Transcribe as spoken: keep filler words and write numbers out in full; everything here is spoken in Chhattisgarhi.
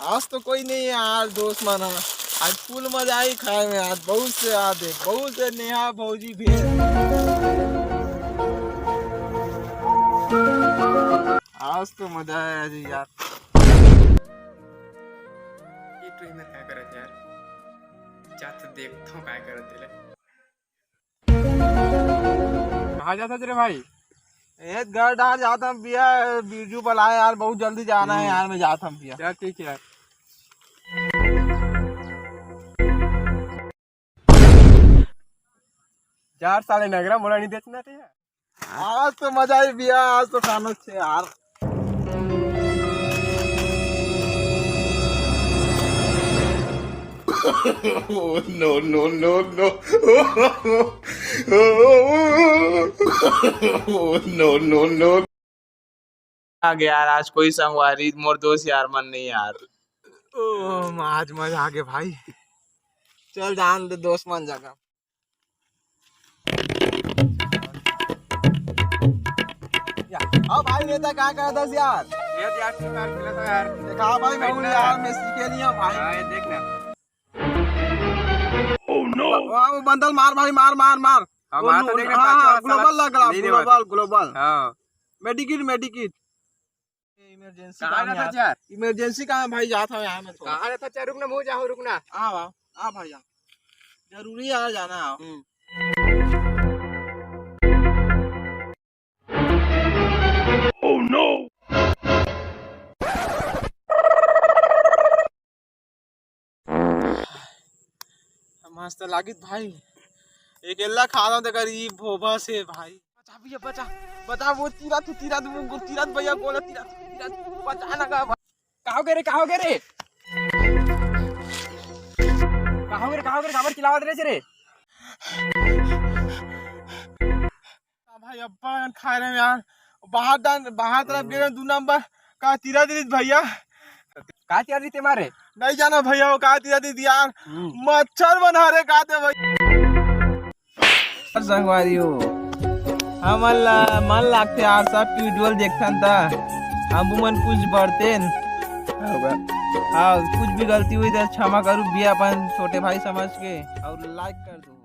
आज तो कोई नहीं है यार दोस्त मन ह। आज full मजा आई खाए में, आज बहुत से याद है, बहुत से नेहा भौजी भी है। आज तो मजा आया जी यार। ये ट्रेनर काय करत हे यार? जा तो देखथंव काय करत हे ले। कहाँ जात हस रे भाई? ए, घर डाहर जात हंव भैया, बिरजू बलाए यार, बहुत जल्दी जाना है हम्म। यार, मैं जात हंव भैया। चल ठीक है यार। यार साले नगरा मोला नहीं बेचना थे यार। आज तो मजा ही भैया, आज तो खाना छे यार। Oh, no, no, no, no। Oh, no, no, no। आ गया यार, आज कोई संगवारी मोर दोस्त यार मन नहीं यार। ओ, आज मजा आ गया भाई। चल जान दे दोस्त मन जगह। या, अब भाई नेता का कहत हस यार? ये यार, ठीक यार, खेला था यार। देखा भाई, मैं बैठना यार, यार। मैं सीखे नहीं हूँ भाई। हाँ, ये देखना। Oh no। वाह, वो बंदल मार भाई, मार, मार, मार। हाँ, वो मार तो नो-, देखना, हाँ, पाछा हाँ, वाला ग्लोबल साला। लग रहा, नहीं, नहीं, ग्लोबल, बात। ग्लोबल। हाँ। Medkit, medkit. इमरजेंसी कहाँ काम जात है हस यार? यार? इमरजेंसी काम भाई, जात हूँ यार मैं थोड़ा। कहाँ जात हस यार? रुक ना, मैं जाहूँ, रुक ना। आ, आ, आ भाई, आ। जरूरी है यार जाना है। हम्म। Oh no! मस्त लागिस भाई, अकेल्ला खात हंव तेकर ई भोभा से भाई। बचा भैया, बचा, बचा, वो तीरत, तीरत, वो तीरत भैया, गोला तीरत, तीरत, बचा ना गा भाई। का हो गे रे, का हो गे रे? का हो गे रे, का हो गे रे, काबर चिल्लावत रहे रे? हाँ भाई, अब्बा खाए रहे यार, बाहर डाल, बाहर तरफ गे रहे, दू नंबर का तीरत रहिस भैया। का तीरत रहिस ते मारे? नहीं जाना भैया, वो का तीरत रहिस यार, हम्म। मच्छर बना रहे का ते भाई। संगवारी हो, हमन ला मन लागथे यार, सब वीडियो ल देखथन त हम मन कुछ बढ़तेन। हाँ, कुछ भी गलती हुई तो क्षमा करू भी अपन छोटे भाई समझ के, और लाइक कर दो।